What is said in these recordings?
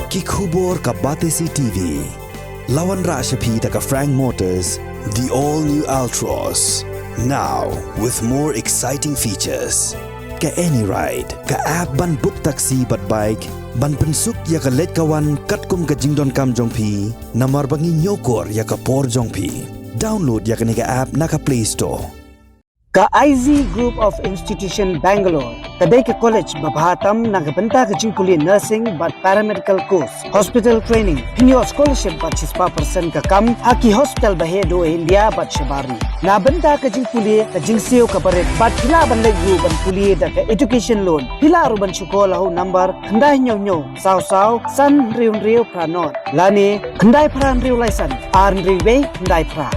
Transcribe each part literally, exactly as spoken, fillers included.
Ki khubor ka Batesi T V. La wanrah sha phi da ka Frank Motors, the all new Altroz. Now with more exciting features. Ka Any Ride, ka app ban book taxi bad bike, ban pynsuk ïa ka leit ka wan katkum ka jingdonkam jong phi, namar ba ngi ñiewkor ïa ka por jong phi. Download ïa kane ka app na ka Play Store. Ka I Z Group of Institution Bangalore ka dei ka college ba bha tam na ka bynta ka jingpule nursing bad paramedical course, hospital training, pynïoh scholarship bad shispah percent ka kam ha ki hospital ba heh duh India bad shabar ri. Na bynta ka jingpule ka jingsiew ka barit bad phi lah ban leit ruh ban pule da ka education loan. Phi lah ruh ban shukor ha u number khyndai hynñiew hynñiew saw saw san hynriew hynriew phra nod lane khyndai phra hynriew lai san ar hynriew wei khyndai phra.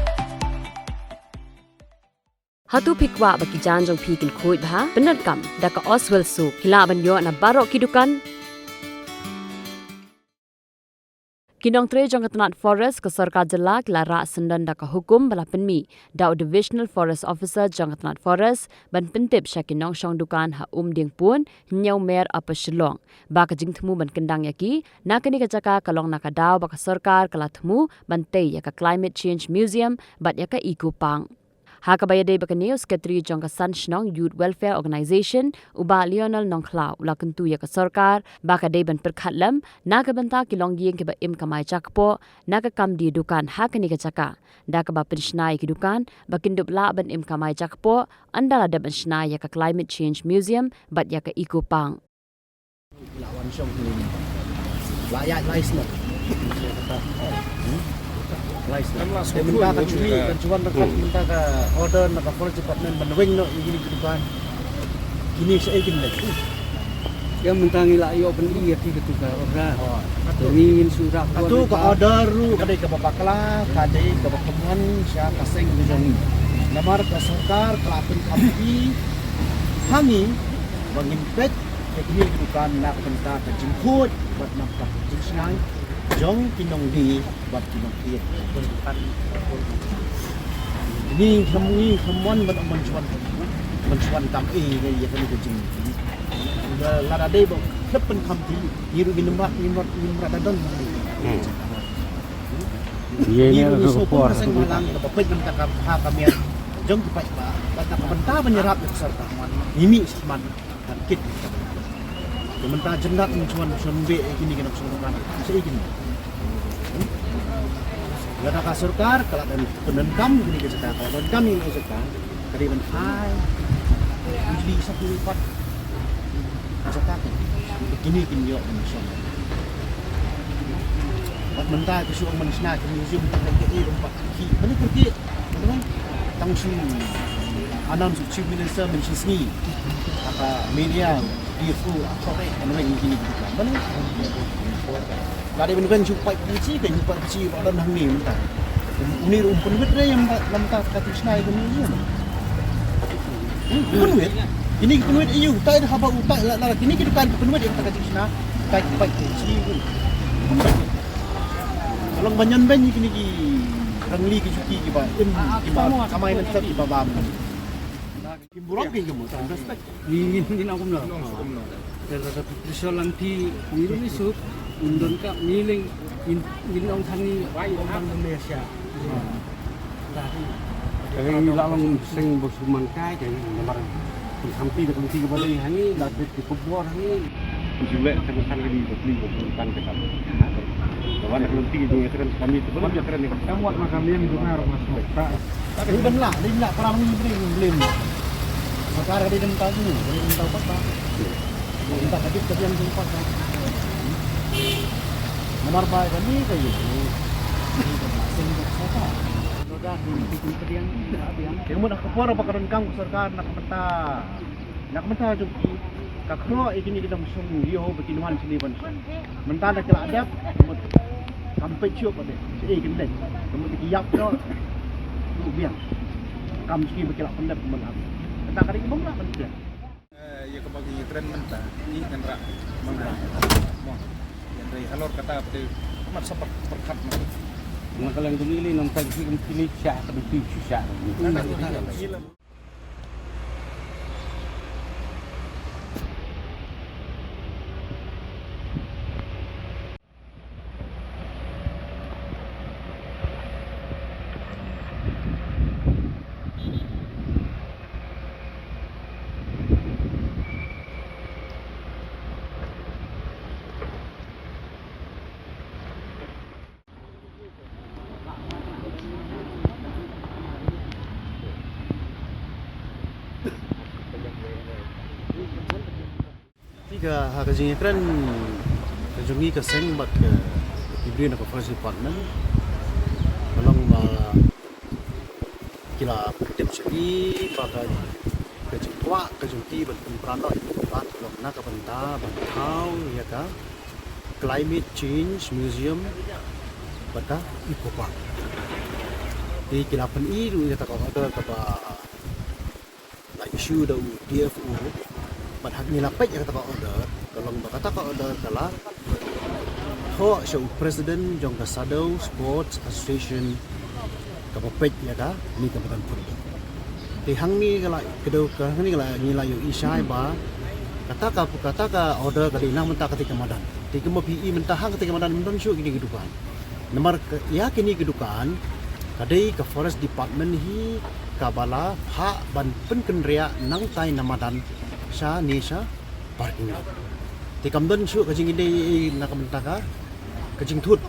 Hato phi kwah ba ki jaiñ jong phi kin khuid bha? Pyndonkam da ka Oswell Soap. Phi lah ban ïoh na baroh ki dukan. Ki nongtrei jong ka tnat Forest ka sorkar jylla ki la rah syndon da ka hukum ba la pynmih da u Divisional Forest Officer jong ka tnat Forest ban pyntip sha ki nongshong dukan ha Umdingpur, Hynñiewmer, Upper Shillong, ba ka jingthmu ban kyndang ïa ki na kane ka jaka ka long na ka daw ba ka sorkar ka la thmu ban tei ïa ka Climate Change Museum bad ïa ka Eco Park. Ha kaba ïadei bad kane, u Secretary jong ka San Shnong Youth Welfare Organisation, u Bah Lionel Nongkhlaw, u la kyntu ïa ka sorkar ba ka dei ban pyrkhat lem na ka bynta ki longïing kiba im kamai jakpoh na ka kam die dukan ha kane ka jaka, da kaba pynshna ïa ki dukan ba kin dup lah ban im kamai jakpoh ynda la dep ban shna ïa ka Climate Change Museum bad ïa ka Eco Park. La wan shong kine. La ïaid lai snem. Lai snem. Te mynta ka jong ngi kan ju wan ryngkat mynta ka order na ka Forest Department ban weng noh ïa kine ki dukan. Kine shaei kin leit? Ïa mynta ngi la ïoh pyni ïa ki katu ka order. Te ngi ngin shu rah. Katu ka order ruh ka dei kaba bakla, ka dei kaba kynmaw sha ka seng ka jong ngi. Namar ka sorkar ka la pynkham ha ngi ba ngin peit ïa kine ki dukan na ka bynta ka jingkhuid bad na ka bynta ka jingshngaiñ jong ki nongdie bad ki nongkit. Ngi kham, ngi kham wan ban ong ban shu wan, ban shu wan kam eh ïa kane ka jing. Lada dei ba khlem pynkham te ngi ruh ngin ym rah, ngin ym rah, ngin ym rah da don. Hmm. Ngi ngi sngewbha ka seng bhalang kaba peit na ka bynta ka miat jong ki paidbah bad na ka bynta ban ïarap ïa ka sorkar. Ngi mih sha khmat. Kan kit. Te mynta jyndat mynshwa mynshwa beh ïa kine ki nongshong dukan. Shaei kine? Lada ka sorkar ka la dang pyndonkam kine ki jaka, ka la donkam ïa kine ki jaka, ka dei ban ai bujli sa kine pat jaka kine. Kine kin ïoh mynshwa. Bad mynta ki shu ong mynshna ki museum ki ong ki ong pat ki. Mane ki Tang shu announce u Chief Minister mynshisngi ha ka media, D F O, ha ka rei, kan weng ïa kine ki dukan. Mane? La dei ban weng shu paip pynchi, ka shu paip pynchi ba don hangne mynta. Une ruh um pynwit re ïa mynta, mynta ka jingshna ïa kane ïa. Hmm, pynwit. Kine ki pynwit ïa u tai haba u tai la, la kine ki dukan ki pynwit ïa mynta ka jingshna. Tai paip pynchi. Ka long ban ïa beiñ ïa kine ki rangli ki juti kiba im, kiba kamai lynter kiba bam. Kim burom ki kim burom. Ngi, ngi, ngi nang kumno. Te lada phi pyrshah lang phi ngi ruh ngi suk, un don ka ngi leng, ngi, ngi ong than ngi wai ong than Malaysia. Ka ngi la long seng ba shu man kai ka ngi namar pynkham phi da pynkham phi kaba dei ha ngi la phi Khubor hangne. Ju leh tang san kali ba pli ba pli kan ka tam. Ka wan ka lynti jong ïa kren kami tu ba ïa kren ni. Em wat ma kami em dunar ma sngewthuh. Tapi ban lah, dei lah para ngi bri ngi blim. Sorkar ka dei dem ta jong, ka dei dem ta pat ba. Dem ta ka dip ka diam jong pat ba. Namar ba kami ka ïa. Sing ba sata. Roda di di pediang, pediang. Yang mun ka por ba ka donkam ka sorkar na ka mynta. Na ka mynta jong ki, ka khroh ïa kine ki nongshong ïew ba kin wan shane ban shong. Mynta da ki la dep, mut kam peit shuh ba dei. Shaei kin dei. Mut ki ïap noh. Ruh biang. Kam shane ba ki la pyndep ban ap. Kata ka dei ki bym lah ban biang. Eh, ïa kaba ki kren mynta, ki ngan rah mynta. Mo. Ïa dei halor kata ba dei mat sa pyrkhat mo. Nga ka lang dum ili nang tang ki kum kini sha ka dum ki sha. Kata ki la. Ka, ha ka jingïakren ka jong ngi ka seng bad ka, ki briew na ka forest department, ka long ba ki la pyntip sha ngi ba ka, ka jingkwah ka jong ki ban pynpra noh ïa ka, ka long na ka bynta ban thaw ïa ka climate change museum bad ka eco park. Te ki la pyni ruh ïa kata ka order kaba la issue da u D F O. Bad ha ngi la peit ïa kata ka order, ka long ba kata ka order ka la thoh sha u president jong ka Sadar Sports Association, kaba peit ïa kane ka madan football. Te hangne ka la, ka dei ka hangne ka la, ngi la ïohi shai ba kata ka, kata ka order ka dei na ka bynta kata ka madan. Te kumba phi i mynta ha kata ka madan ym don shuh kine ki dukan. Namar ka, ïa kine ki dukan ka dei ka forest department hi kaba la phah ban pynkynriah nangtai na madan shane sha parking lot. Te kam don shuh ka jingïadei na ka bynta ka, ka jingthut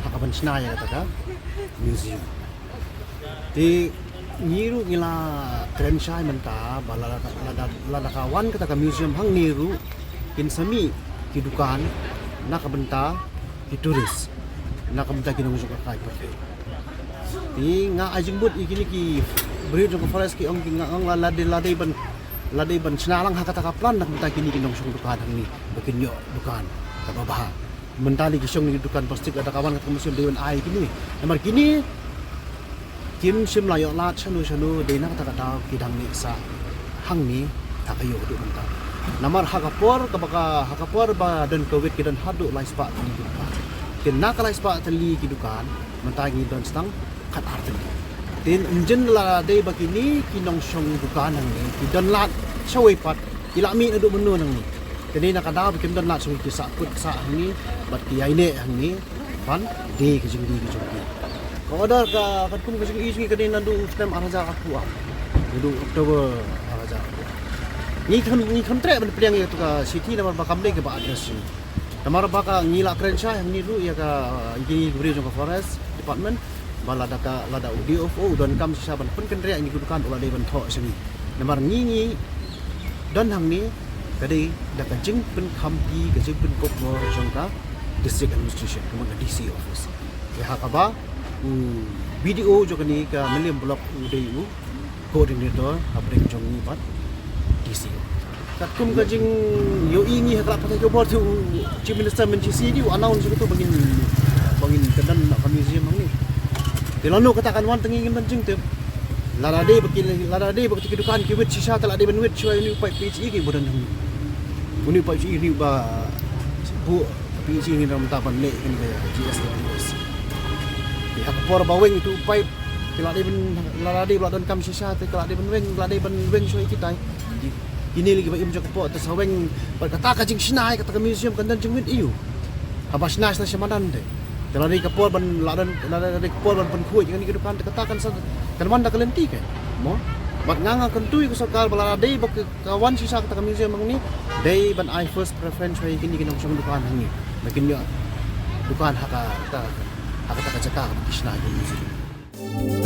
ha kaban shna ïa kata ka museum. Te ngi ruh ngi la kren shai mynta ba lada, lada, lada ka wan kata ka museum hangne ruh kin sa mih ki dukan na ka bynta ki tourist, na ka bynta ki nongshong ka kai pyrthei. Te nga ai jingmut ïa kine ki briew jong ka forest, ki ong, ki nga ong la, la dei, la dei ban, la dei ban shna lang ha kata ka plan na ka bynta kine ki nongshong dukan hangne ba kin ïoh dukan kaba bha. Mynta lei ki shong ïa ki dukan plastik, lada ka wan kata ka museum dei ban ai kine. Namar kine kim shym la ïoh lad shano shano, dei na kata ka daw ki dang leit sah hangne ha ka ïew haduh mynta. Namar ha ka por kaba ka, ha ka por ba don covid ki don haduh lai spah tylli ki dukan. Te na ka lai spah tylli ki dukan, mynta ngi don tang khatar tylli. Te ynda la dei ba kine ki nongshong dukan hangne ki don lad shawei pat, ki la mih naduh mynno nangne. Te dei na ka daw ba kim don lad shawei, ki sah kut sah hangne bad ki ïaineh hangne ban die ka jingdie ka jong ki. Ka order ka, katkum ka jingïohi jong ngi ka dei naduh u snem ar hajar arphew ar, naduh October ar hajar arphew ar. Ngi khlem, ngi khlem treh ban pdiang ïa kata ka shithi namar ba kam dei kaba address sha ngi. Namar ba ka ngi la kren shai hangne ruh ïa ka, ïa ki briew jong ka forest department ba lada ka, lada u D F O u donkam shisha ban pynkynriah ïa kine ki dukan, u la dei ban thoh sha ngi. Namar ngi, ngi don hangne ka dei da ka jingpynkham ki, ka jingpynkup jong ka district administration, ka mut ka D C office. Te ha kaba u B D O jong kane ka Mylliem block u dei u coordinator hapdeng jong ngi bad D C. Katkum ka jingïohi ngi ha ka lad pathai khubor te u Chief Minister mynshwa shisha u announce ïa kata ba ngin, ba ngin kyndan noh ka museum hangne. Te lano kata kan wan te ngi ngim don jingtip. Lada dei ba ki, lada dei ba ki dukan ki wit shisha te la dei ban wit shuwa ïa une u paip P H E kiba don hangne. Une u paip P H E une ba bu P H E ngi ram ta ban leh kin ka G S W S. Te ha ka por ba weng ïa utu u paip, te la dei ban, lada dei ba la donkam shisha te ka la dei ban weng, la dei ban weng shuwa ïa kitai. Kine lei kiba im jong ka pok te sa weng bad kata ka jingshna ïa kata ka museum kan don jingwit aïu? Haba shna shisha sha madan te. Te la dei ka por ban, la don, la dei ka por ban pynkhuid ïa kane ka dukan te kata kan sa, kan wan da ka lynti ke. Mo? Bad nga, nga kyntu ïa ka sorkar ba lada dei ba ka, ka wan shisha kata ka museum hangne, dei ban ai first preference shuwa ïa kine ki nongshong dukan hangne ba kin ïoh dukan ha ka, ka, ha kata ka jaka kaba ki shna ïa ka museum.